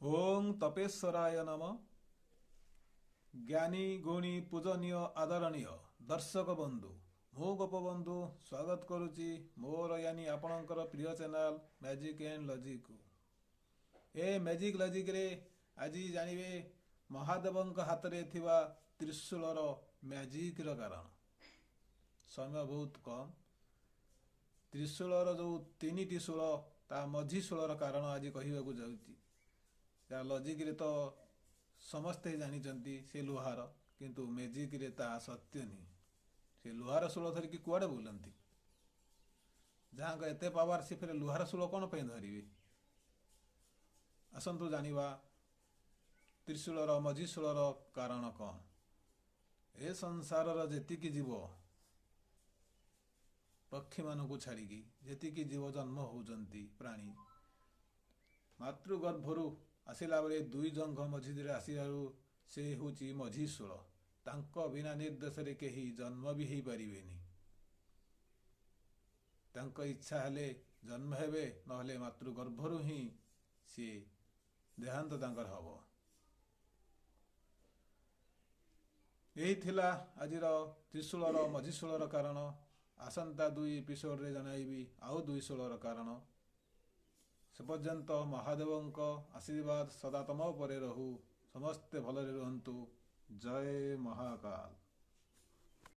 ଓଂ ତପେଶ୍ୱରାୟ ନମ। ଜ୍ଞାନୀ ଗୁଣୀ ପୂଜନୀୟ ଆଦରଣୀୟ ଦର୍ଶକ ବନ୍ଧୁ, ମୁଁ ଗୋପବନ୍ଧୁ ସ୍ୱାଗତ କରୁଛି ମୋର ୟାନି ଆପଣଙ୍କର ପ୍ରିୟ ଚ୍ୟାନେଲ ମ୍ୟାଜିକ୍ ଆଣ୍ଡ ଲଜିକକୁ। ଏ ମ୍ୟାଜିକ୍ ଲଜିକରେ ଆଜି ଜାଣିବେ ମହାଦେବଙ୍କ ହାତରେ ଥିବା ତ୍ରିଶୂଳର ମ୍ୟାଜିକର କାରଣ। ସମୟ ବହୁତ କମ୍। ତ୍ରିଶୂଳର ଯେଉଁ ତିନିଟି ଶୂଳ, ତା ମଝି ଶୂଳର କାରଣ ଆଜି କହିବାକୁ ଯାଉଛି। ଯାହା ଲଜିକରେ ତ ସମସ୍ତେ ଜାଣିଛନ୍ତି ସେ ଲୁହାର, କିନ୍ତୁ ମ୍ୟାଜିକରେ ତାହା ସତ୍ୟ ନୁହେଁ। ସେ ଲୁହାର ଶୂଳ ଧରିକି କୁଆଡ଼େ ବୁଲନ୍ତି? ଯାହାଙ୍କ ଏତେ ପାୱାର, ସେ ଫେରେ ଲୁହାର ଶୂଳ କ'ଣ ପାଇଁ ଧରିବେ? ଆସନ୍ତୁ ଜାଣିବା ତ୍ରିଶୂଳର ମଝି ଶୂଳର କାରଣ କ'ଣ। ଏ ସଂସାରର ଯେତିକି ଜୀବ, ପକ୍ଷୀମାନଙ୍କୁ ଛାଡ଼ିକି ଯେତିକି ଜୀବ ଜନ୍ମ ହେଉଛନ୍ତି ପ୍ରାଣୀ, ମାତୃଗର୍ଭରୁ ଆସିଲା ବେଳେ ଦୁଇ ଜଙ୍ଘ ମଝିରେ ଆସିବାରୁ ସେ ହେଉଛି ମଝି ଶୂଳ। ତାଙ୍କ ବିନା ନିର୍ଦ୍ଦେଶରେ କେହି ଜନ୍ମ ବି ହେଇପାରିବେନି। ତାଙ୍କ ଇଚ୍ଛା ହେଲେ ଜନ୍ମ ହେବେ, ନହେଲେ ମାତୃଗର୍ଭରୁ ହିଁ ସିଏ ଦେହାନ୍ତ ତାଙ୍କର ହେବ। ଏହି ଥିଲା ଆଜିର ତ୍ରିଶୂଳର ମଝି ଶୂଳର କାରଣ। ଆସନ୍ତା 2 ଏପିସୋଡ଼ରେ ଜଣାଇବି ଆଉ 2 ଶୂଳର କାରଣ। ସେ ପର୍ଯ୍ୟନ୍ତ ମହାଦେବଙ୍କ ଆଶୀର୍ବାଦ ସଦା ତମ ଉପରେ ରହୁ। ସମସ୍ତେ ଭଲରେ ରୁହନ୍ତୁ। ଜୟ ମହାକାଲ।